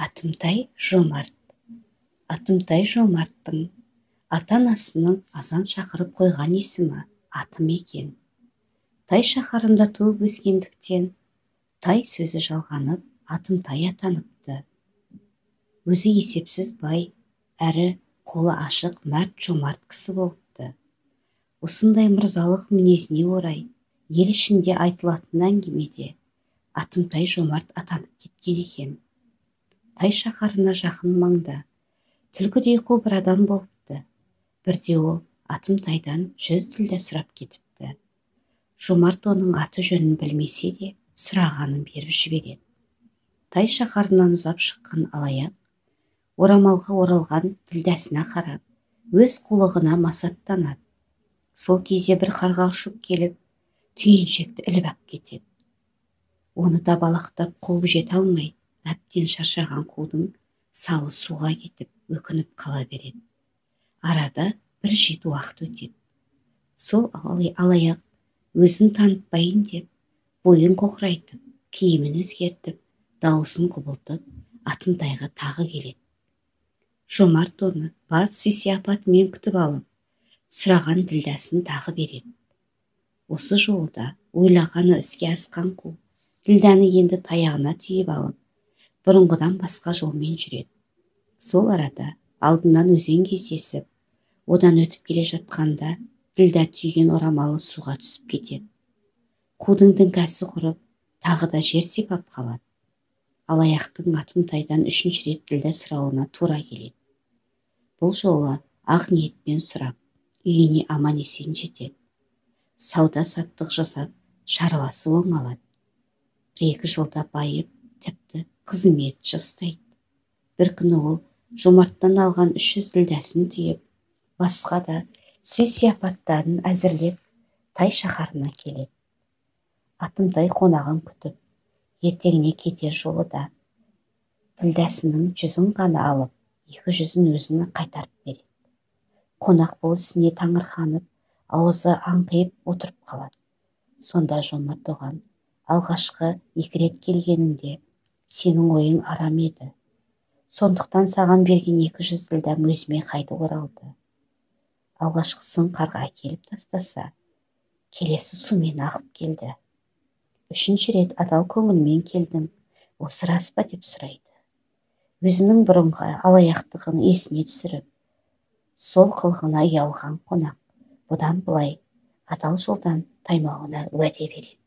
Атымтай Жомарт. Атымтай Жомарттың ата-анасының азан шақырып қойған есімі Атым екен. Тай шаһарында туып өскендіктен тай сөзі жалғанып, Атымтай атаныпты. Өзі есепсіз бай, әрі қолы ашық мәрт жомарт кісі болыпты. Осындай мырзалық мінезіне орай ел ішінде айтылатын әңгімеде Атымтай Жомарт атанып кеткен екен. Тай шаһарына жақын маңда түлкідей қу бір адам болыпты. Бірде ол Атымтайдан 100 ділдә сұрап кетіпті. Жомарт оның аты жөнін білмесе де, сұрағанын беріп жібереді. Тай шаһарынан ұзап шыққан алаяқ орамалға оралған ділдәсіне қарап, өз қулығына масаттанады. Сол кезде бір қарға ұшып келіп, түйіншекті іліп ап кетеді. Оны табалақтап қуып жете алмай, әбден шаршаған қудың салы суға кетіп, өкініп қала береді. Арада бір жеті уақыт өтеді. Сол алаяқ өзін танытпайын деп, бойын қоқырайтып, киімін өзгертіп, дауысын құбылтып, Атымтайға тағы келеді. Жомарт оны бар сый-сияпатымен күтіп алып, сұраған ділдәсін тағы береді. Осы жолы да ойлағаны іске асқан қу ділдәні енді таяғына түйіп алып, бұрынғыдан басқа жолмен жүреді. Сол арада алдынан өзен кездесіп, одан өтіп келе жатқанда ділдә түйген орамалы суға түсіп кетеді. Қудың діңкәсі құрып, тағы да жер сипап қалады. Алаяқтың Атымтайдан үшінші рет ділдә сұрауына тура келеді. Бұл жолы ақ ниетпен сұрап, үйіне аман-есен жетеді. Сауда-саттық жасап, шаруасы оңалады. 1-2 жылда байып, тіпті қызметші ұстайды. Бір күні ол Жомарттан алған 300 ділдәсін түйіп, басқа да сый-сияпаттарын әзірлеп, Тай шаһарына келеді. Атымтай қонағын күтіп, ертеңіне кетер жолы да ділдәсінің 100-ін ғана алып, 200-ін өзіне қайтарып береді. Қонақ бұл ісіне таңырқанып, ауызы аңқиып отырып қалады. Сонда Жомарт оған: алғашқы 2 рет келгенінде сенің ойың арам еді. Сондықтан саған берген 200 ділдәм өзіме қайтып оралды. Алғашқысын қарға әкеліп тастаса, келесі сумен ағып келді. 3-ші рет адал көңілмен келдің, осы рас па деп сұрайды. Өзінің бұрынғы алаяқтығын есіне түсіріп, сол қылығына ұялған қонақ бұдан былай адал жолдан таймауына уәде береді.